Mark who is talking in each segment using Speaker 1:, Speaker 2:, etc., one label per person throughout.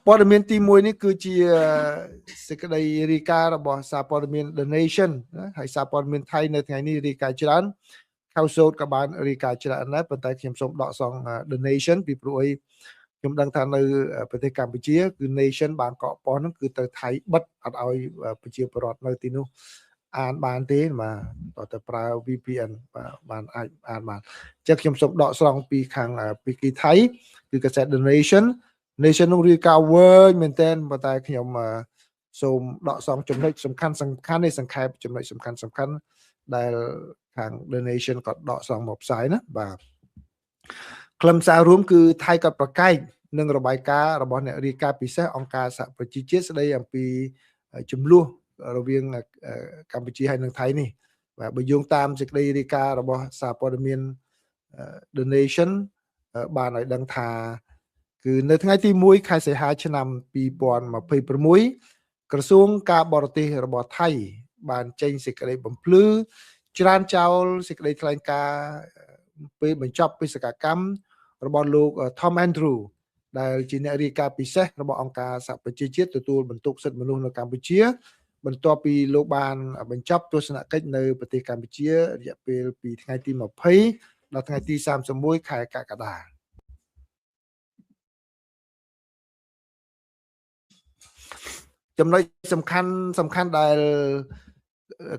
Speaker 1: ព័ត៌មានទី1នេះគឺជាសេចក្តីរាយការណ៍របស់សារព័ត៌មាន The Nation ហើយសារព័ត៌មានថៃនៅថ្ងៃនេះរាយការណ៍ច្រើនខៅសូតក៏បានរាយការណ៍ច្រើនដែរប៉ុន្តែខ្ញុំសូមដកស្រង់ The Nation ពីព្រោះអីខ្ញុំដឹងថានៅប្រទេសកម្ពុជាគឺ Nation បានកកប៉ុស្តិ៍ហ្នឹងគឺទៅថៃបិទអត់ឲ្យប្រជាពលរដ្ឋនៅទីនោះអានបានទេបាទតើទៅប្រើ VPN បាទបានអាចអានបានអញ្ចឹងខ្ញុំសូមដកស្រង់ពីខាងពីគីថៃគឺកាសែត The Nation Nation នោះរាយការណ៍វែងមែនទែនប៉ុន្តែខ្ញុំសូមដកស្រង់ចំណុចសំខាន់សំខាន់នេះសង្ខេបចំណុចសំខាន់សំខាន់ដែលខាង The Nation ក៏ដកស្រង់មកផ្សាយណាបាទខ្លឹមសាររួមគឺថៃក៏ប្រកែកនឹងរបាយការណ៍របស់អ្នករាយការណ៍ពិសេសអង្គការសហប្រជាជាតិស្ដីអំពីចំនួនរវាងកម្ពុជាហើយនិងថៃនេះបាទបើយោងតាមសេចក្តីរាយការណ៍របស់សារព័ត៌មាន The Nation បានឲ្យដឹងថាគឺនៅថ្ងៃទី1ខែសីហាឆ្នាំ2026ក្រសួងការបរទេសរបស់ថៃបានចេញសេចក្តីបំភ្លឺច្រានចោលសេចក្តីថ្លែងការណ៍ពេលបញ្ចប់បេសកកម្មរបស់លោក Tom Andrew ដែលជាអ្នករាយការណ៍ពិសេសរបស់អង្គការសហប្រជាជាតិទទួលបន្ទុកសិទ្ធិមនុស្សនៅកម្ពុជាបន្ទាប់ពីលោកបានបញ្ចប់ទស្សនកិច្ចនៅប្រទេសកម្ពុជារយៈពេលពីថ្ងៃទី20ដល់ថ្ងៃទី31ខែកក្កដាចំណុចសំខាន់សំខាន់ដែល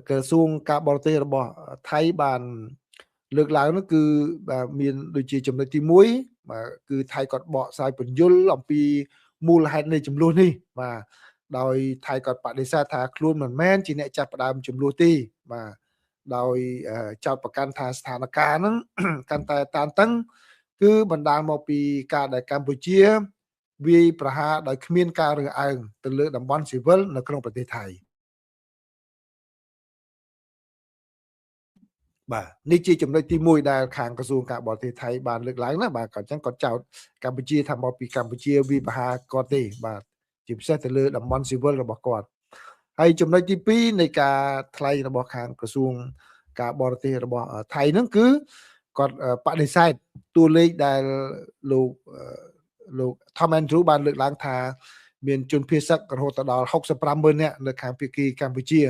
Speaker 1: ក្រសួងការបរទេសរបស់ថៃបានលើកឡើងនោះគឺបាទមានដូចជាចំណុចទី1បាទគឺថៃគាត់បកស្រាយពន្យល់អំពីមូលហេតុនៃចំនួននេះបាទដោយថៃគាត់បដិសេធថាខ្លួនមិនមែនជាអ្នកចាប់ផ្ដើមចំនួនទេបាទដោយចោទប្រកាន់ថាស្ថានភាពហ្នឹងកាន់តែតានតឹងគឺបណ្ដាលមកពីការដែលកម្ពុជាវាយប្រហារដោយគ្មានការរើសអើងទៅលើតំបន់ស៊ីវិលនៅក្នុងប្រទេសថៃបាទនេះជាចំណុចទី1ដែលខាងក្រសួងការបរទេសថៃបានលើកឡើងណាបាទក៏អញ្ចឹងគាត់ចោទកម្ពុជាថាមកពីកម្ពុជាវាយប្រហារគាត់ទេបាទជាពិសេសទៅលើតំបន់ស៊ីវិលរបស់គាត់ហើយចំណុចទី2នៃការថ្លែងរបស់ខាងក្រសួងការបរទេសរបស់ថៃហ្នឹងគឺគាត់បដិសេធតួលេខដែលលោក Tom Andrew បានលើកឡើងថាមានជនភៀសសឹករហូតដល់650,000នាក់នៅខាងភាគីកម្ពុជា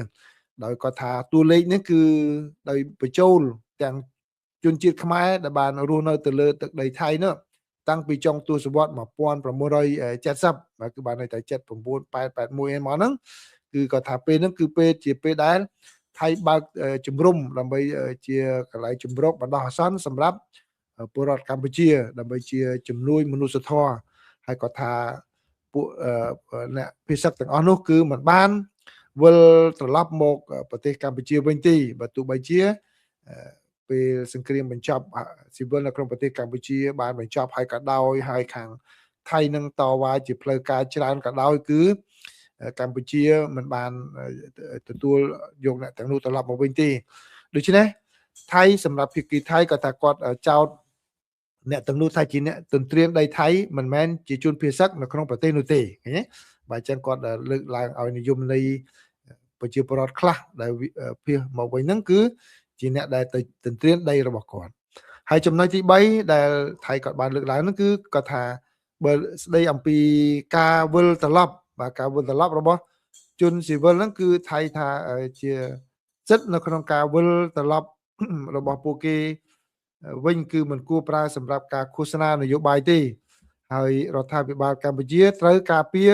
Speaker 1: ដោយគាត់ថាតួលេខនេះគឺដោយបញ្ចូលទាំងជនជាតិខ្មែរដែលបានរស់នៅទៅលើទឹកដីថៃនោះតាំងពីចុងទសវត្ស1970បាទគឺបានន័យថា79 8 81ឯមកហ្នឹងគឺគាត់ថាពេលហ្នឹងគឺពេលជាពេលដែលថៃបើកជំរំដើម្បីជាកន្លែងជំរកបណ្ដោះអាសន្នសម្រាប់ពលរដ្ឋកម្ពុជាដើម្បីជាជំនួយមនុស្សធម៌ហើយគាត់ថាពួកអ្នកភៀសសឹកទាំងអស់នោះគឺមិនបានវិលត្រឡប់មកប្រទេសកម្ពុជាវិញទេបើទោះបីជាពេលសង្គ្រាមបញ្ចប់ស៊ីវិលនៅក្នុងប្រទេសកម្ពុជាបានបញ្ចប់ហើយក៏ដោយហើយខាងថៃនឹងតវ៉ាជាផ្លូវការច្រើនក៏ដោយគឺកម្ពុជាមិនបានទទួលយកអ្នកទាំងនោះត្រឡប់មកវិញទេដូច្នេះថៃសម្រាប់ភាគីថៃក៏ថាគាត់ចោទអ្នកទាំងនោះថាជាអ្នកទន្ទ្រានដីថៃមិនមែនជាជនភៀសសឹកនៅក្នុងប្រទេសនោះទេឃើញទេបាទអញ្ចឹងគាត់លើកឡើងឲ្យនិយមន័យប្រជាពលរដ្ឋខ្លះដែលភៀសមកវិញហ្នឹងគឺជាអ្នកដែលទៅទន្ទ្រានដីរបស់គាត់ហើយចំណុចទី3ដែលថៃគាត់បានលើកឡើងហ្នឹងគឺគាត់ថាបើស្ដីអំពីការវិលត្រឡប់បាទការវិលត្រឡប់របស់ជនស៊ីវិលហ្នឹងគឺថៃថាជាសិទ្ធិនៅក្នុងការវិលត្រឡប់របស់ពួកគេវិញគឺមិនគួរប្រើសម្រាប់ការឃោសនានយោបាយទេហើយរដ្ឋាភិបាលកម្ពុជាត្រូវការពារ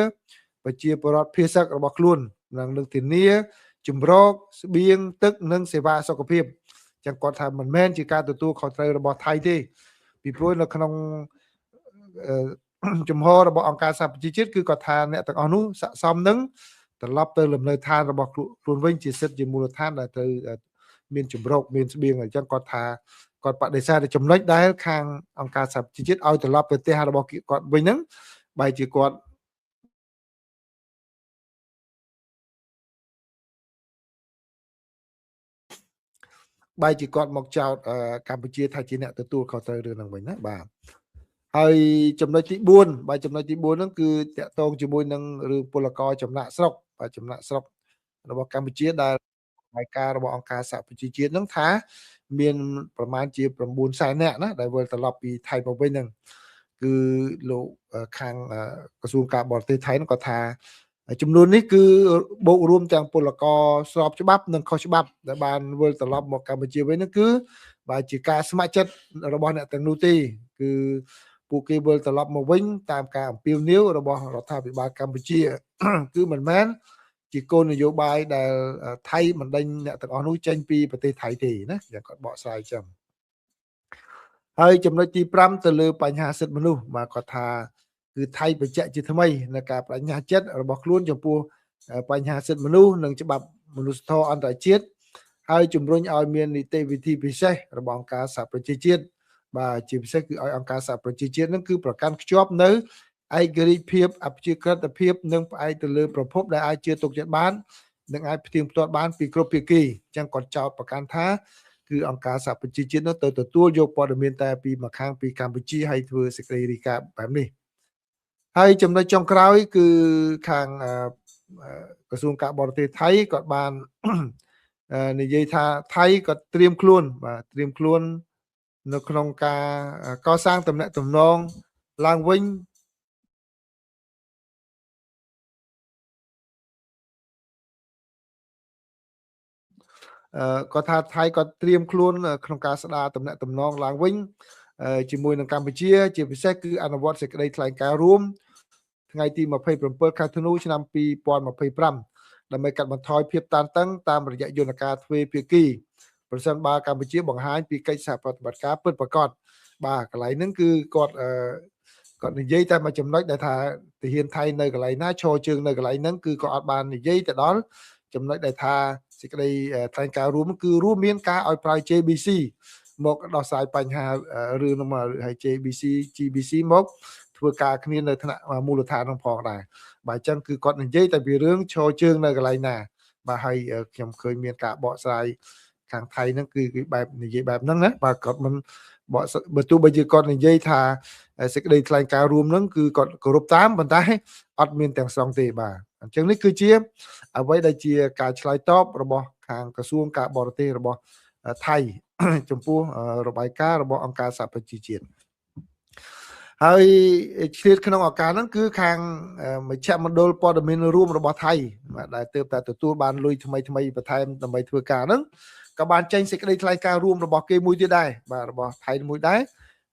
Speaker 1: ប្រជាពលរដ្ឋភៀសសឹករបស់ខ្លួននិងធានាជំរកស្បៀងទឹកនិងសេវាសុខភាពចឹងគាត់ថាមិនមែនជាការទទួលខុសត្រូវរបស់ថៃទេពីព្រោះនៅក្នុងជំហររបស់អង្គការសហប្រជាជាតិគឺគាត់ថាអ្នកទាំងអស់នោះស័ក្តិសមនឹងត្រឡប់ទៅលំនៅឋានរបស់ខ្លួនវិញជាសិទ្ធិជាមូលដ្ឋានដែលត្រូវមានជំរកមានស្បៀងអញ្ចឹងគាត់ថាគាត់បដិសេធចំណុចដែលខាងអង្គការសហប្រជាជាតិឲ្យត្រឡប់ទៅផ្ទះរបស់គាត់វិញហ្នឹងបែរជាគាត់មកចោទកម្ពុជាថាជាអ្នកទទួលខុសត្រូវរឿងហ្នឹងវិញណាបាទហើយចំណុចទី4បាទចំណុចទី4ហ្នឹងគឺតាក់ទងជាមួយនឹងរឿងពលករចំណាកស្រុកបាទចំណាកស្រុករបស់កម្ពុជាដែលរបាយការណ៍របស់អង្គការសហប្រជាជាតិហ្នឹងថាមានប្រមាណជា9សែននាក់ណាដែលវិលត្រឡប់ពីថៃមកវិញហ្នឹង គឺលោកខាងក្រសួងការបរទេសថៃនោះគាត់ថាចំនួននេះគឺបូករួមទាំងពលករស្របច្បាប់និងខុសច្បាប់ដែលបានវិលត្រឡប់មកកម្ពុជាវិញនោះគឺបាទជាការស្ម័គ្រចិត្តរបស់អ្នកទាំងនោះទេគឺពួកគេវិលត្រឡប់មកវិញតាមការអំពាវនាវរបស់រដ្ឋាភិបាលកម្ពុជាគឺមិនមែនជាគោលនយោបាយដែលថៃបណ្ដេញអ្នកទាំងអស់នោះចេញពីប្រទេសថៃទេណាយ៉ាងគាត់បកស្រាយចឹងហើយចំណុចទី5ទៅលើបញ្ហាសិទ្ធិមនុស្សបាទគាត់ថាគឺថៃបញ្ជាក់ជាថ្មីនៅការបដិញ្ញាចិត្តរបស់ខ្លួនចំពោះបញ្ហាសិទ្ធិមនុស្សនិងច្បាប់មនុស្សធម៌អន្តរជាតិហើយជំរុញឲ្យមាននីតិវិធីពិសេសរបស់អង្គការសហប្រជាជាតិបាទជាពិសេសគឺឲ្យអង្គការសហប្រជាជាតិនឹងគឺប្រកាន់ខ្ជាប់នៅឯករាជ្យភាពអព្យាក្រឹតភាពនិងផ្អែកទៅលើប្រភពដែលអាចជឿទុកចិត្តបាននិងអាចផ្ទៀងផ្ទាត់បានពីគ្រប់ភាគីអញ្ចឹងគាត់ចោទប្រកាន់ថាគឺអង្គការសហប្រជាជាតិនោះទៅទទួលយកព័ត៌មានតែពីម្ខាងពីកម្ពុជាហើយធ្វើសេចក្តីរាយការណ៍បែបនេះហើយចំណុចចុងក្រោយគឺខាងក្រសួងការបរទេសថៃគាត់បាននិយាយថាថៃក៏ត្រៀមខ្លួនបាទត្រៀមខ្លួននៅក្នុងការកសាងទំនាក់ទំនងឡើងវិញគាត់ថាថៃក៏ត្រៀមខ្លួនក្នុងការស្ដារទំនាក់ទំនងឡើងវិញជាមួយនឹងកម្ពុជាជាពិសេសគឺអនុវត្តសេចក្តីថ្លែងការណ៍រួមថ្ងៃទី27ខែធ្នូឆ្នាំ2025ដើម្បីកាត់បន្ថយភាពតានតឹងតាមរយៈយន្តការទ្វេភាគីប្រសិនបើកម្ពុជាបង្ហាញពីកិច្ចសហប្រតិបត្តិការពិតប្រាកដបាទកន្លែងហ្នឹងគឺគាត់និយាយតែមួយចំណុចដែលថាទាហានថៃនៅកន្លែងណាឈរជើងនៅកន្លែងហ្នឹងគឺក៏អត់បាននិយាយទៅដល់ចំណុចដែលថាសេចក្តីថ្លែងការណ៍រួមគឺរួមមានការឲ្យប្រើ JBC មកដោះស្រាយបញ្ហារឿងនោះមកហើយ JBC GBC មកធ្វើការគ្នានៅថ្នាក់មូលដ្ឋាននោះផងដែរបាទអញ្ចឹងគឺគាត់និយាយតែពីរឿងឈរជើងនៅកន្លែងណាបាទហើយខ្ញុំឃើញមានការបកស្រាយខាងថៃហ្នឹងគឺគេបែបនិយាយបែបហ្នឹងណាបាទគាត់មិនបកបើទោះបីជាគាត់និយាយថាសេចក្តីថ្លែងការណ៍រួមហ្នឹងគឺគាត់គោរពតាមប៉ុន្តែអត់មានទាំងស្រុងទេបាទអញ្ចឹងនេះគឺជាអ្វីដែលជាការឆ្លើយតបរបស់ខាងក្រសួងការបរទេសរបស់ថៃចំពោះរបាយការណ៍របស់អង្គការសហប្រជាជាតិហើយឆ្លៀតក្នុងឱកាសហ្នឹងគឺខាងមជ្ឈមណ្ឌលព័ត៌មានរួមរបស់ថៃបាទដែលទើបតែទទួលបានលុយថ្មីថ្មីបន្ថែមដើម្បីធ្វើការហ្នឹងក៏បានចេញសេចក្តីថ្លែងការណ៍រួមរបស់គេមួយទៀតដែរបាទរបស់ថៃមួយដែរ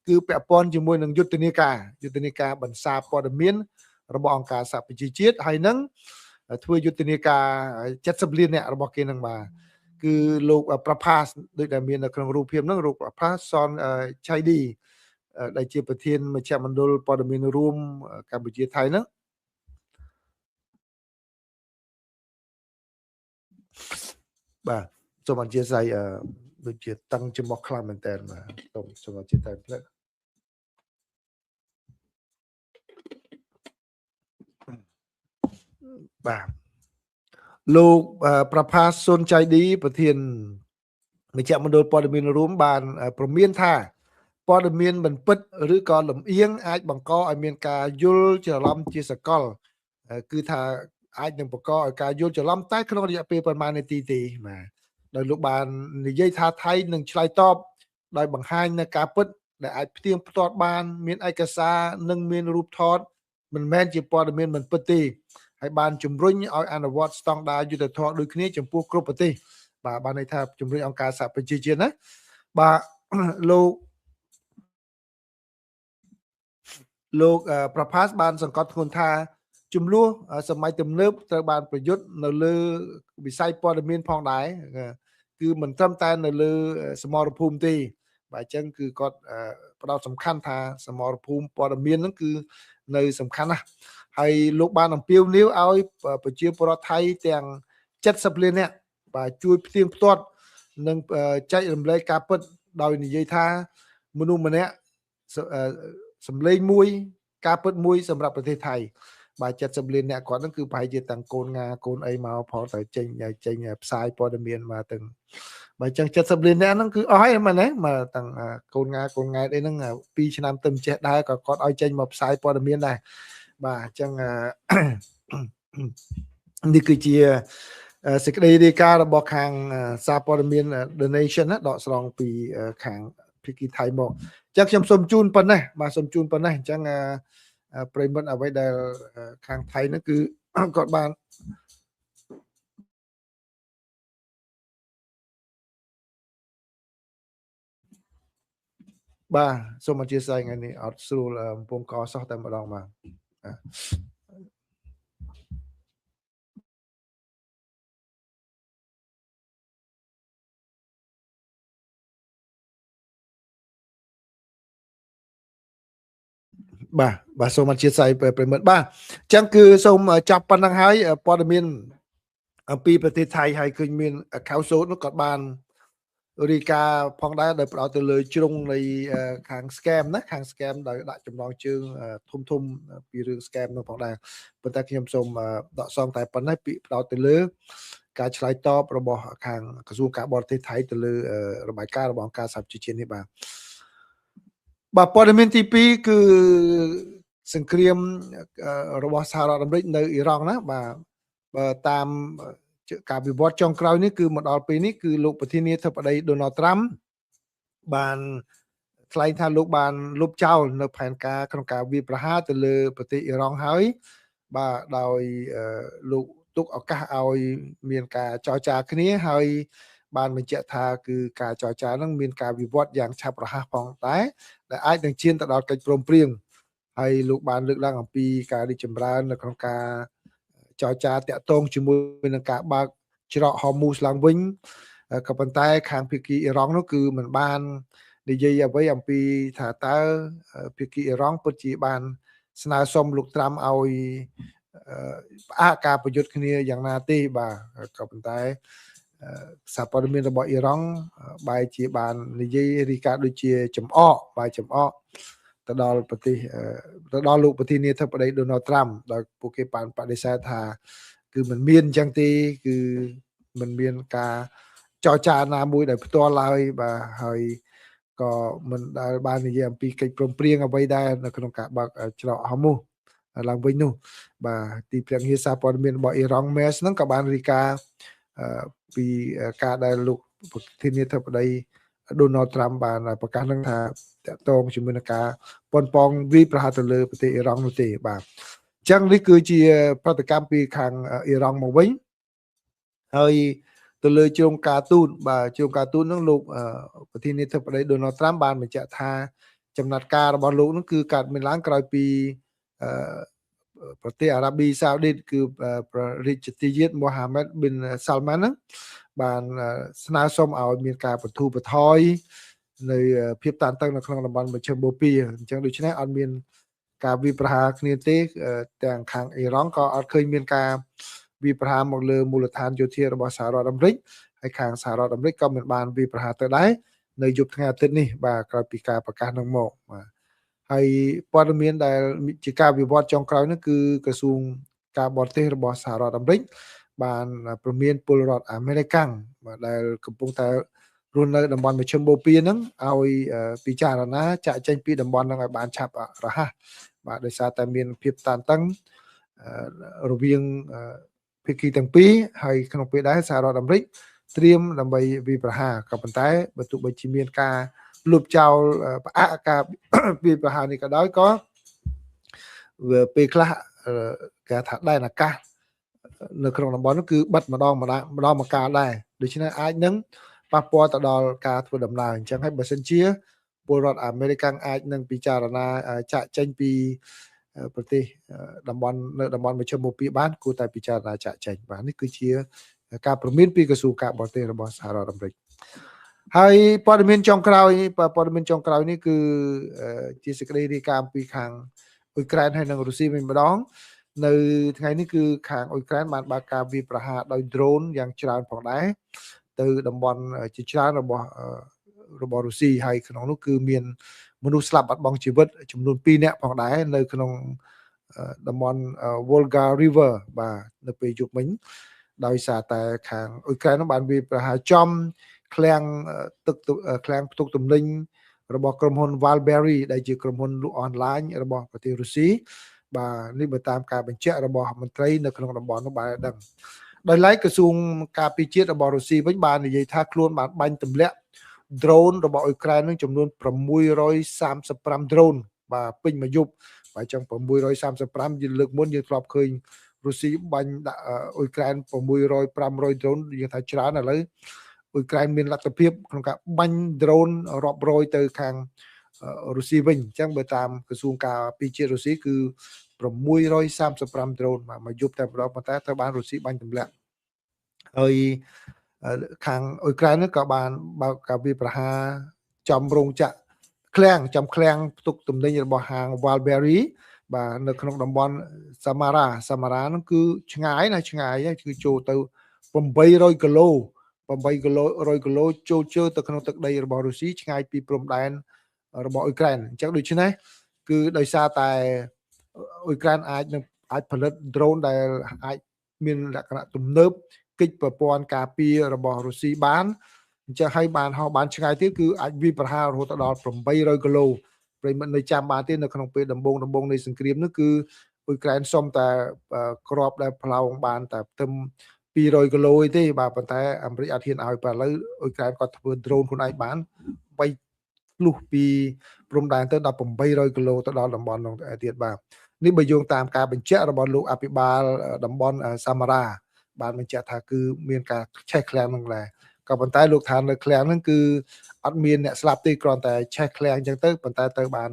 Speaker 1: គឺពាក់ព័ន្ធជាមួយនឹងយុទ្ធនាការបន្សាបព័ត៌មានរបស់អង្គការសហប្រជាជាតិហើយនឹងធ្វើយុទ្ធនាការ70លានអ្នករបស់គេនឹងបាទគឺលោកប្រផាសដូចដែលមាននៅក្នុងរូបភាពហ្នឹងលោកប្រផាសសនឆៃឌីដែលជាប្រធានមជ្ឈមណ្ឌលព័ត៌មានរួមកម្ពុជាថៃហ្នឹងបាទសូមអធិស្ឋានដូចជាតឹងច្រមុះខ្លាំងមែនតើបាទសូមអធិស្ឋានផ្លែបាទលោកប្រផាសសុនចៃឌីប្រធានមជ្ឈមណ្ឌលព័ត៌មានរួមបានព្រមានថាព័ត៌មានមិនពិតឬក៏លំអៀងអាចបង្កឲ្យមានការយល់ច្រឡំជាសកលគឺថាអាចនឹងបង្កឲ្យការយល់ច្រឡំតែក្នុងរយៈពេលប្រមាណនាទីទេបាទដោយលោកបាននិយាយថាថៃនឹងឆ្លើយតបដោយបង្ហាញនៅការពិតដែលអាចផ្ទៀងផ្ទាត់បានមានឯកសារនិងមានរូបថតមិនមែនជាព័ត៌មានមិនពិតទេហើយបានជំរុញឲ្យអនុវត្តស្តង់ដារយុត្តិធម៌ដូចគ្នាចំពោះគ្រប់ប្រទេសបាទបានន័យថាជំរុញអង្គការសហប្រជាជាតិណាបាទលោកប្រផាសបានសង្កត់ធ្ងន់ថាចំនួនសម័យទំនើបត្រូវបានប្រយុទ្ធនៅលើវិស័យព័ត៌មានផងដែរគឺមិនត្រឹមតែនៅលើសមរភូមិទេបាទអញ្ចឹងគឺគាត់ផ្ដោតសំខាន់ថាសមរភូមិព័ត៌មានហ្នឹងគឺនៅសំខាន់ណាស់ហើយលោកបានអំពាវនាវឲ្យប្រជាពលរដ្ឋថៃទាំង70លាននាក់បាទជួយផ្ទៀងផ្ទាត់និងចែករំលែកការពិតដោយនិយាយថាមនុស្សម្នាក់សម្លេងមួយការពិតមួយសម្រាប់ប្រទេសថៃបាទ70លានអ្នកគាត់ហ្នឹងគឺប្រហែលជាតាំងកូនងាកូនអីមកផលទៅចេញផ្សាយព័ត៌មានមកទាំងបើអញ្ចឹង70លានអ្នកហ្នឹងគឺអស់ហើយមែនទេមកតាំងកូនងាកូនង៉ែតអីហ្នឹង2ឆ្នាំទៅចេះដែរក៏គាត់ឲ្យចេញមកផ្សាយព័ត៌មានដែរបាទអញ្ចឹងនេះគឺជាសេចក្តីរាយការណ៍របស់ខាងសារព័ត៌មាន The Nation ណាដកស្រង់ពីខាង ភាគីថៃមកអញ្ចឹងខ្ញុំសូមជូនប៉ុណ្ណេះបាទសូមជូនប៉ុណ្ណេះអញ្ចឹងប្រិមិត្តអ្វីដែលខាងថៃហ្នឹងគឺគាត់បានបាទសូមអធិស្ឋានថ្ងៃនេះអត់ស្រួលកំពុងកសោះតែម្ដងបាទបាទបាទសូមអធិស្ឋានប្រិមិត្តបាទអញ្ចឹងគឺសូមចាប់ប៉ុណ្ណឹងហើយព័ត៌មានអំពីប្រទេសថៃហើយឃើញមានខៅសូតនោះគាត់បានរាយការណ៍ផងដែរដោយផ្ដោតទៅលើជ្រុងនៃខាង scam ណាខាង scam ដោយដាក់ចំណងជើងធំធំពីរឿង scam នោះផងដែរប៉ុន្តែខ្ញុំសូមដកសងតែប៉ុណ្ណេះពីផ្ដោតទៅលើការឆ្លើយតបរបស់ខាងក្រសួងការបរទេសថៃទៅលើរបាយការណ៍របស់អង្គការសហប្រជាជាតិនេះបាទបាទព័ត៌មានទី2គឺសង្គ្រាមរបស់សហរដ្ឋអាមេរិកនៅអ៊ីរ៉ង់ណាបាទបើតាមការវិវត្តចុងក្រោយនេះគឺមកដល់ពេលនេះគឺលោកប្រធានាធិបតីដូណាល់ត្រាំបានថ្លែងថាលោកបានលុបចោលនៅផែនការក្នុងការវាយប្រហារទៅលើប្រទេសអ៊ីរ៉ង់ហើយបាទដោយលោកទុកឱកាសឲ្យមានការចរចាគ្នាហើយបានបញ្ជាក់ថាគឺការចរចានឹងមានការវិវត្តយ៉ាងឆាប់រហ័សផងដែរដែលអាចនឹងឈានទៅដល់កិច្ចព្រមព្រៀងហើយលោកបានលើកឡើងអំពីការរីកចម្រើននៅក្នុងការចរចាតាក់ទងជាមួយនឹងការបើកច្រកហូមូសឡើងវិញក៏ប៉ុន្តែខាងភាគីអ៊ីរ៉ង់នោះគឺមិនបាននិយាយអ្វីអំពីថាតើភាគីអ៊ីរ៉ង់ពិតជាបានស្នើសុំលោកត្រាំឲ្យផ្អាកការប្រយុទ្ធគ្នាយ៉ាងណាទេបាទក៏ប៉ុន្តែសារព័ត៌មានរបស់អ៊ីរ៉ង់បែរជាបាននិយាយរីកាដូចជាចំអកបែរចំអកទៅដល់ប្រទេសទៅដល់លោកប្រធានាធិបតីដូណាល់ត្រាំដោយពួកគេបានបដិសេធថាគឺមិនមានអញ្ចឹងទេគឺមិនមានការចរចាណាមួយដោយផ្ទាល់ឡើយបាទហើយក៏មិនដែលបាននិយាយអំពីកិច្ចព្រមព្រៀងអ្វីដែរនៅក្នុងការបើកច្រកហូមូសឡើងវិញនោះបាទទីភ្នាក់ងារសារព័ត៌មានរបស់អ៊ីរ៉ង់ MES ហ្នឹងក៏បានរាយការណ៍ពីការដែលលោកប្រធានាធិបតីដូណាល់ត្រាំបានប្រកាសនឹងថាតាក់ទងជាមួយនឹងការប៉ុនប៉ងវាយប្រហារទៅលើប្រទេសអ៊ីរ៉ង់នោះទេបាទអញ្ចឹងនេះគឺជាប្រតិកម្មពីខាងអ៊ីរ៉ង់មកវិញហើយទៅលើជ្រុងការទូតបាទជ្រុងការទូតនឹងលោកប្រធានាធិបតីដូណាល់ត្រាំបានបញ្ជាក់ថាចំណាត់ការរបស់លោកនឹងគឺកើតមានឡើងក្រោយពីប្រទេសអារ៉ាប៊ីសាអូឌីតគឺព្រះរាជទាយាទមូហាម៉ាត់ប៊ីនសាល់ម៉ានហ្នឹងបានស្នើសុំឲ្យមានការបន្ធូរបន្ថយនៅភាពតានតឹងនៅក្នុងតំបន់មជ្ឈិមបូព៌ាអញ្ចឹងដូច្នេះអត់មានការវាយប្រហារគ្នាទេទាំងខាងអ៊ីរ៉ង់ក៏អត់ឃើញមានការវាយប្រហារមកលើមូលដ្ឋានយោធារបស់សហរដ្ឋអាមេរិកហើយខាងសហរដ្ឋអាមេរិកក៏មិនបានវាយប្រហារទៅដែរនៅយប់ថ្ងៃអាទិត្យនេះបាទក្រោយពីការប្រកាសនឹងមកបាទហើយព័ត៌មានដែលជាការវិវត្តចុងក្រោយនោះគឺក្រសួងការបរទេសរបស់សហរដ្ឋអាមេរិកបានព្រមានពលរដ្ឋអាមេរិកាំងបាទដែលកំពុងតែរស់នៅតំបន់មជ្ឈិមបូព៌ាហ្នឹងឲ្យពិចារណាចាក់ចេញពីតំបន់ហ្នឹងឲ្យបានឆាប់រហ័សបាទដោយសារតែមានភាពតានតឹងរវាងភាគីទាំងពីរហើយក្នុងពេលដែរសហរដ្ឋអាមេរិកត្រៀមដើម្បីវាយប្រហារក៏ប៉ុន្តែបើទោះបីជាមានការលុបចោលផ្អាកការវាយប្រហារនេះក៏ដោយក៏ពេលខ្លះគេថាដែនអាកាសនៅក្នុងតំបន់នោះគឺបិទម្ដងម្ដងមកកាលដែរដូច្នេះអាចនឹងប៉ះពាល់ទៅដល់ការធ្វើដំណើរអញ្ចឹងហើយបើសិនជាពលរដ្ឋអាមេរិកអាចនឹងពិចារណាចាក់ចេញពីប្រទេសតំបន់នៅតំបន់មជ្ឈិមបូព៌ាបានគួរតែពិចារណាចាក់ចេញបាទនេះគឺជាការព្រមានពីក្រសួងការបរទេសរបស់សហរដ្ឋអាមេរិកហើយព័ត៌មានចុងក្រោយព័ត៌មានចុងក្រោយនេះគឺជាសេចក្តីរាយការណ៍ពីខាងអ៊ុយក្រែនហើយនិងរុស្ស៊ីវិញម្ដងនៅថ្ងៃនេះគឺខាងអ៊ុយក្រែនបានបើកការវាយប្រហារដោយ drone យ៉ាងច្រើនផងដែរទៅតំបន់ជាច្រើនរបស់រុស្ស៊ីហើយក្នុងនោះគឺមានមនុស្សស្លាប់បាត់បង់ជីវិតចំនួន2នាក់ផងដែរនៅក្នុងតំបន់ Volga River បាទនៅពេលយប់មិញដោយសារតែខាងអ៊ុយក្រែននោះបានវាយប្រហារចំឃ្លាំងទឹកឃ្លាំងផ្ទុកទំនិញរបស់ក្រុមហ៊ុន Valberry ដែលជាក្រុមហ៊ុនលក់អនឡាញរបស់ប្រទេសរុស្ស៊ីបាទនេះបើតាមការបញ្ជាក់របស់មន្ត្រីនៅក្នុងតំបន់នោះបានដឹងដោយឡែកក្រសួងការពារជាតិរបស់រុស្ស៊ីវិញបាននិយាយថាខ្លួនបានបាញ់ទម្លាក់ drone របស់អ៊ុយក្រែននឹងចំនួន635 drone បាទពេញមួយយប់បាទអញ្ចឹង635យើងលើកមុនយើងធ្លាប់ឃើញរុស្ស៊ីបាញ់ដាក់អ៊ុយក្រែន600 500 drone យើងថាច្រើនឥឡូវអ៊ុយក្រែនមានលទ្ធភាពក្នុងការបាញ់ drone រាប់រយទៅខាងរុស្ស៊ីវិញអញ្ចឹងបើតាមក្រសួងការពារជាតិរុស្ស៊ីគឺ635 drone បាទមកយប់តែម្ដងប៉ុន្តែត្រូវបានរុស្ស៊ីបាញ់ទម្លាក់ហើយខាងអ៊ុយក្រែនក៏បានបើកការវាយប្រហារចំរោងចក្រឃ្លាំងចំឃ្លាំងផ្ទុកទំនិញរបស់ហាង Valberry បាទនៅក្នុងតំបន់សាម៉ារ៉ាសាម៉ារ៉ាហ្នឹងគឺឆ្ងាយណាឆ្ងាយគឺចូលទៅ800គីឡូ8គីឡូ100គីឡូចូលជើទៅក្នុងទឹកដីរបស់រុស្ស៊ីឆ្ងាយពីព្រំដែនរបស់អ៊ុយក្រែនអញ្ចឹងដូច្នេះគឺដោយសារតែអ៊ុយក្រែនអាចនឹងអាចផលិត drone ដែលអាចមានលក្ខណៈទំនើបកិច្ចប្រព័ន្ធការពាររបស់រុស្ស៊ីបានអញ្ចឹងហើយបានហោះបានឆ្ងាយទៀតគឺអាចវាយប្រហាររហូតដល់800គីឡូប្រិមិត្តនៅចាំបានទេនៅក្នុងពេលដំបូងនៃសង្គ្រាមនោះគឺអ៊ុយក្រែនសុំតែក្របដែលផ្លោងបានតែទឹម200គីឡូឯទេបាទប៉ុន្តែអាមេរិកអត់ហ៊ានឲ្យបាទឥឡូវអ៊ុយក្រែនគាត់ធ្វើ drone ខ្លួនឯងបានបីលុះពីព្រំដែនទៅដល់800គីឡូទៅដល់តំបន់នោះទៀតបាទនេះបើយោងតាមការបញ្ជាក់របស់លោកអភិបាលតំបន់សាម៉ារ៉ាបានបញ្ជាក់ថាគឺមានការឆេះឃ្លាំងនឹងដែរក៏ប៉ុន្តែលោកថានៅឃ្លាំងហ្នឹងគឺអត់មានអ្នកស្លាប់ទេគ្រាន់តែឆេះឃ្លាំងអញ្ចឹងទៅប៉ុន្តែទៅបាន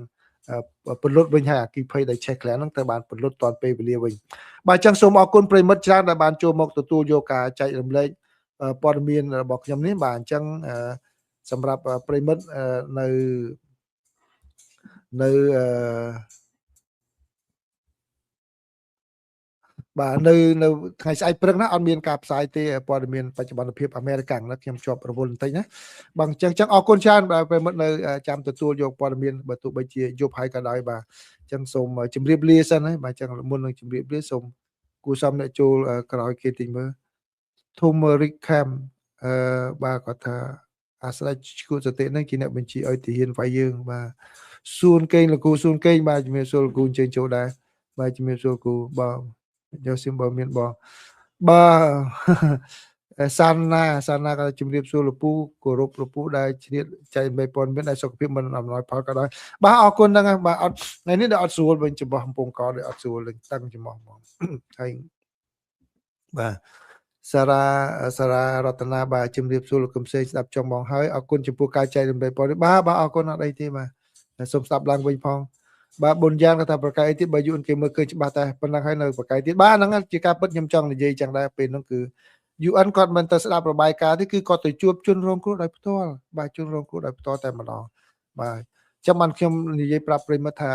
Speaker 1: ពលុតវិញហើយអគិភ័យដែលឆេះឃ្លាំងហ្នឹងទៅបានពលុតតាន់ពេលវេលាវិញបាទអញ្ចឹងសូមអរគុណប្រិមិត្តច្រើនដែលបានចូលមកទទួលយកការចែករំលែកព័ត៌មានរបស់ខ្ញុំនេះបាទអញ្ចឹងសម្រាប់ប្រិមិត្តនៅនៅបាទនៅថ្ងៃស្អែកព្រឹកណាអត់មានការផ្សាយទេព័ត៌មានបច្ចុប្បន្នភាពអាមេរិកណាខ្ញុំជាប់រវល់បន្តិចណាបាទអញ្ចឹងអរគុណច្រើនបាទប្រិមិត្តនៅចាំទទួលយកព័ត៌មានបើទោះបីជាយប់ហើយក៏ដោយបាទអញ្ចឹងសូមជម្រាបលាសិនហើយបាទអញ្ចឹងមុននឹងជម្រាបលាសូមគួរសមអ្នកចូលក្រោយគេតិចមើល Turmeric Camp បាទគាត់ថាអាស្ដេចឈួតសតិហ្នឹងជាអ្នកបញ្ជាឲ្យទាហានវាយយើងបាទសួនកេងលោកគ្រូសួនកេងបាទជំរាបសួរលោកគ្រូអញ្ជើញចូលដែរបាទជំរាបសួរគ្រូបាទយកសៀមបើមានបងបាទសាណាក៏ជំរាបសួរលោកពូគោរពលោកពូដែលជ្រាបចែកមេព័ន្ធមានដែលសុខភាពមិនអំណោយផលក៏ដោយបាទអរគុណហ្នឹងបាទអត់ថ្ងៃនេះដល់អត់ស្រួលវិញចំោះកំពង់កដូចអត់ស្រួលលេងតឹងចំោះហ្មងហើយបាទសារ៉ារតនាបាទជំរាបសួរលោកកឹមសេងស្ដាប់ចង់បងហើយអរគុណចំពោះការចែករំលែកព័ត៌មានបាទបាទអរគុណអត់អីទេបាទសូមស្ដាប់ឡើងវិញផងបាទប៊ុនយ៉ាងគាត់ថាប្រកែកទៀតបើយួនគេមើលឃើញច្បាស់តែប៉ុណ្ណឹងហើយនៅប្រកែកទៀតបាទហ្នឹងជាការពិតខ្ញុំចង់និយាយចឹងដែរពេលហ្នឹងគឺ UN គាត់មិនទៅស្ដាប់របាយការណ៍ទេគឺគាត់ទៅជួបជនរងគ្រោះដោយផ្ទាល់បាទជនរងគ្រោះដោយផ្ទាល់តែម្ដងបាទចាំបានខ្ញុំនិយាយប្រាប់ប្រិមត្តថា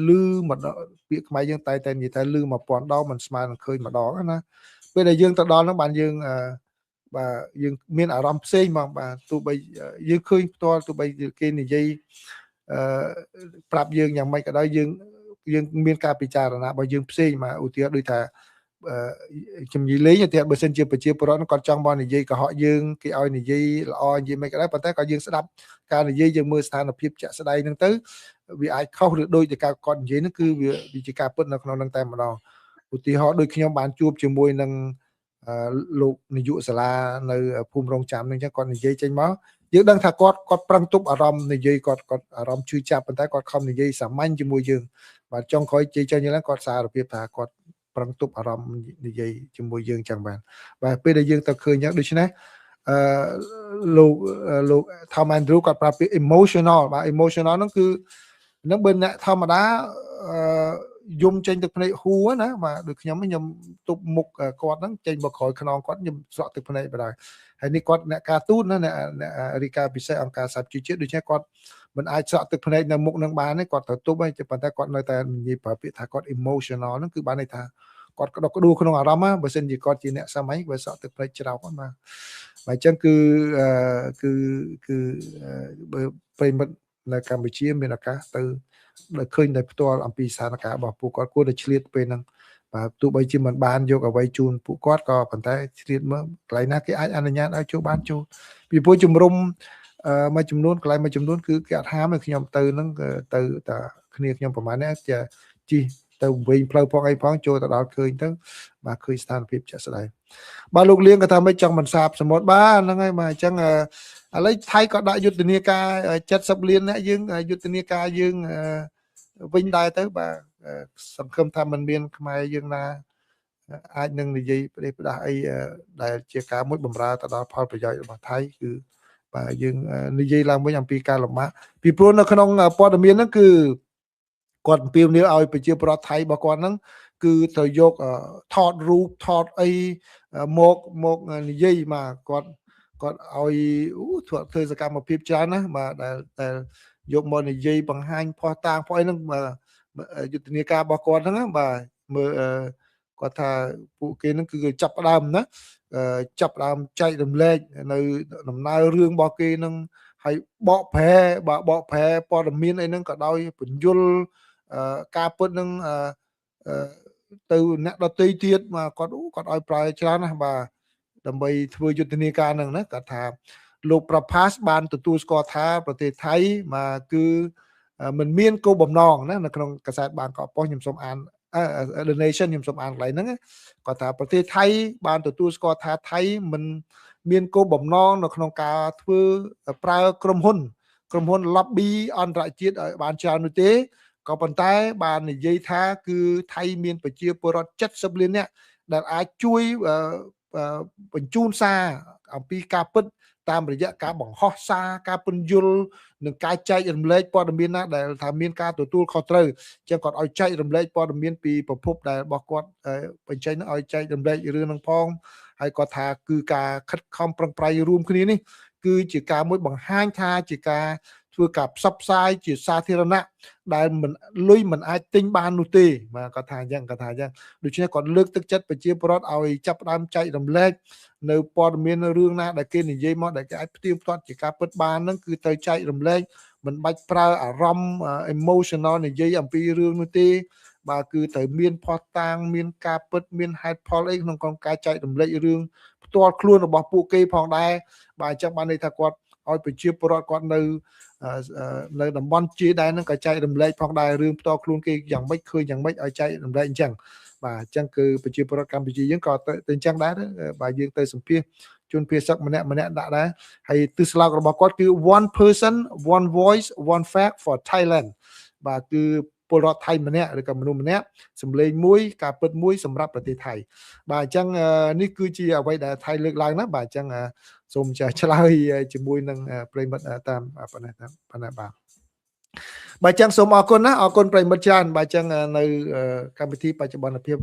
Speaker 1: លឺម្ដងពាក្យខ្មែរយើងតែនិយាយថាលឺ1000ដងមិនស្មើនឹងឃើញម្ដងណាពេលដែលយើងទៅដល់ហ្នឹងបានយើងបាទយើងមានអារម្មណ៍ផ្សេងហ្មងបាទទោះបីយើងឃើញផ្ទាល់ទោះបីគេនិយាយប្រាប់យើងយ៉ាងម៉េចក៏ដោយយើងមានការពិចារណារបស់យើងផ្សេងមកឧទាហរណ៍ដូចថាខ្ញុំនិយាយលេងតែបើសិនជាប្រជាពលរដ្ឋគាត់ចង់មកនិយាយកុហកយើងគេឲ្យនិយាយល្អនិយាយមិនក៏ដោយប៉ុន្តែក៏យើងស្ដាប់ការនិយាយយើងមើលស្ថានភាពជាក់ស្ដែងហ្នឹងទៅវាអាចខុសឬដូចទៅការគាត់និយាយហ្នឹងគឺវាជាការពិតនៅក្នុងហ្នឹងតែម្ដងឧទាហរណ៍ដូចខ្ញុំបានជួបជាមួយនឹងលោកនាយកសាលានៅភូមិរងចាំហ្នឹងអញ្ចឹងគាត់និយាយចេញមកយើងដឹងថាគាត់ប្រឹងទប់អារម្មណ៍និយាយគាត់អារម្មណ៍ឈឺចាប់ប៉ុន្តែគាត់ខំនិយាយសាមញ្ញជាមួយយើងបាទចុងក្រោយជ័យចេញឡើងគាត់សារភាពថាគាត់ប្រឹងទប់អារម្មណ៍និយាយជាមួយយើងចឹងបាទបាទពេលដែលយើងទៅឃើញចឹងដូច្នេះលោក Tom Andrew គាត់ប្រាប់ពី emotional បាទ emotional ហ្នឹងគឺហ្នឹងបើអ្នកធម្មតាយំចេញទឹកភ្នែកហួរណាបាទដូចខ្ញុំទប់មុខគាត់ហ្នឹងចេញមកក្រោយខ្នងគាត់ខ្ញុំស្រក់ទឹកភ្នែកបណ្ដោយហើយនេះគាត់អ្នកការទូតណាអ្នករីកាពិសេសអង្គការសហជីវជាតិដូច្នេះគាត់មិនអាចស្រក់ទឹកភ្នែកនៅមុខនឹងបានទេគាត់ត្រូវទប់ហើយប៉ុន្តែគាត់នៅតែនិយាយប្រើពាក្យថាគាត់ emotional ហ្នឹងគឺបានន័យថាគាត់ក្តុកក្តួលក្នុងអារម្មណ៍បើសិនជាគាត់ជាអ្នកសាមញ្ញបើស្រក់ទឹកភ្នែកច្រោកបាទបាទអញ្ចឹងគឺគឺគឺបើប្រិមិត្តនៅកម្ពុជាមានឱកាសទៅដែលឃើញតែផ្ទាល់អំពីស្ថានភាពរបស់ពួកគាត់គួរតែឆ្លៀតពេលហ្នឹងបាទទោះបីជាមិនបានយកអ្វីជូនពួកគាត់ក៏ប៉ុន្តែឆ្លៀតមើលកន្លែងណាគេអាចអនុញ្ញាតឲ្យចូលបានចូលពីព្រោះជំរុំមួយចំនួនកន្លែងមួយចំនួនគឺគេអត់ហាមឲ្យខ្ញុំទៅហ្នឹងទៅតែគ្នាខ្ញុំប្រហែលនេះជាជិះទៅវិញផ្លូវផងអីផងចូលទៅដល់ឃើញទៅបាទឃើញស្ថានភាពជាក់ស្ដែងបាទលោកលៀងក៏ថាមិនចង់មិនសាបសមុទ្របាទហ្នឹងហើយបាទអញ្ចឹង ឥឡូវថៃក៏ដាក់យុទ្ធនាការ70លានអ្នកយើងយុទ្ធនាការយើងវិញដែរទៅបាទសង្ឃឹមថាมันមានខ្មែរយើងណាអាចនឹងនិយាយប្រទេសផ្ដាស់អីដែលជាការមួយបំរើទៅដល់ផលប្រយោជន៍របស់ថៃគឺបាទយើងនិយាយឡើងវិញអំពីការលំបាកពីព្រោះនៅក្នុងព័ត៌មានហ្នឹងគឺគាត់អំពាវនាវឲ្យប្រជាពលរដ្ឋថៃរបស់គាត់ហ្នឹងគឺត្រូវយកថតរូបថតអីមកនិយាយមកគាត់ឲ្យធ្វើសកម្មភាពច្រើនណាស់បាទដែលយកមកនិយាយបង្ហាញភស្តុតាងភស្តុអីហ្នឹងយុទ្ធនាការរបស់គាត់ហ្នឹងបាទមើលគាត់ថាពួកគេហ្នឹងគឺចាប់ផ្ដើមណាចាប់ផ្ដើមចែករំលែកនៅដំណើររឿងរបស់គេហ្នឹងហើយបកប្រែបាទបកប្រែព័ត៌មានអីហ្នឹងក៏ដោយពន្យល់ការពិតហ្នឹងទៅអ្នកដទៃទៀតបាទគាត់ឲ្យប្រើច្រើនណាស់បាទដើម្បីធ្វើយុទ្ធនាការហ្នឹងណាគាត់ថាលោកប្រផាសបានទទួលស្គាល់ថាប្រទេសថៃបាទគឺមិនមានគោលបំណងណានៅក្នុងកាសែតបាងកកប៉ុស្តិ៍ខ្ញុំសូមអាន The Nation ខ្ញុំសូមអានកន្លែងហ្នឹងគាត់ថាប្រទេសថៃបានទទួលស្គាល់ថាថៃមិនមានគោលបំណងនៅក្នុងការធ្វើប្រើក្រុមហ៊ុន lobby អន្តរជាតិឲ្យបានច្រើននោះទេក៏ប៉ុន្តែបាននិយាយថាគឺថៃមានប្រជាពលរដ្ឋ70លាននាក់ដែលអាចជួយបញ្ជូនសារអំពីការពិតតាមរយៈការបង្ហោះសារការពន្យល់និងការចែករំលែកព័ត៌មានណាដែលថាមានការទទួលខុសត្រូវអញ្ចឹងគាត់ឲ្យចែករំលែកព័ត៌មានពីប្រភពដែលរបស់គាត់បញ្ចេញឲ្យចែករំលែករឿងហ្នឹងផងហើយគាត់ថាគឺការខិតខំប្រឹងប្រែងរួមគ្នានេះគឺជាការមួយបង្ហាញថាជាការធ្វើការផ្សព្វផ្សាយជាសាធារណៈដែលមិនលុយមិនអាចទិញបាននោះទេបាទគាត់ថាអញ្ចឹងដូច្នេះគាត់លើកទឹកចិត្តប្រជាពលរដ្ឋឲ្យចាប់ផ្ដើមចែករំលែកនៅព័ត៌មានរឿងណាដែលគេនិយាយមកដែលគេអាចផ្ទៀងផ្ទាត់ជាការពិតបានហ្នឹងគឺត្រូវចែករំលែកមិនបាច់ប្រើអារម្មណ៍ emotional និយាយអំពីរឿងនោះទេបាទគឺត្រូវមានភស្តុតាងមានការពិតមានហេតុផលអីក្នុងការចែករំលែករឿងផ្ទាល់ខ្លួនរបស់ពួកគេផងដែរបាទអញ្ចឹងបានន័យថាគាត់ឲ្យប្រជាពលរដ្ឋគាត់នៅតំបន់ជាដែរហ្នឹងក៏ចែករំលែកផងដែររឿងផ្ទាល់ខ្លួនគេយ៉ាងម៉េចឃើញយ៉ាងម៉េចឲ្យចែករំលែកអញ្ចឹងបាទអញ្ចឹងគឺប្រជាពលរដ្ឋកម្ពុជាយើងក៏ទៅអញ្ចឹងដែរបាទយើងទៅសម្ភាសជនភៀសសឹកម្នាក់ម្នាក់ដាក់ដែរហើយទិសស្លោករបស់គាត់គឺ one person one voice one fact for Thailand បាទគឺពលរដ្ឋថៃម្នាក់ឬក៏មនុស្សម្នាក់សម្លេងមួយការពិតមួយសម្រាប់ប្រទេសថៃបាទអញ្ចឹងនេះគឺជាអ្វីដែលថៃលើកឡើងណាបាទអញ្ចឹងសូមឆ្លើយជាមួយនឹងប្រិយមិត្តតាមប៉ុណ្ណេះបាទបាទអញ្ចឹងសូមអរគុណណាអរគុណប្រិយមិត្តច្រើនបាទអញ្ចឹងនៅកម្មវិធីបច្ចុប្បន្នភាព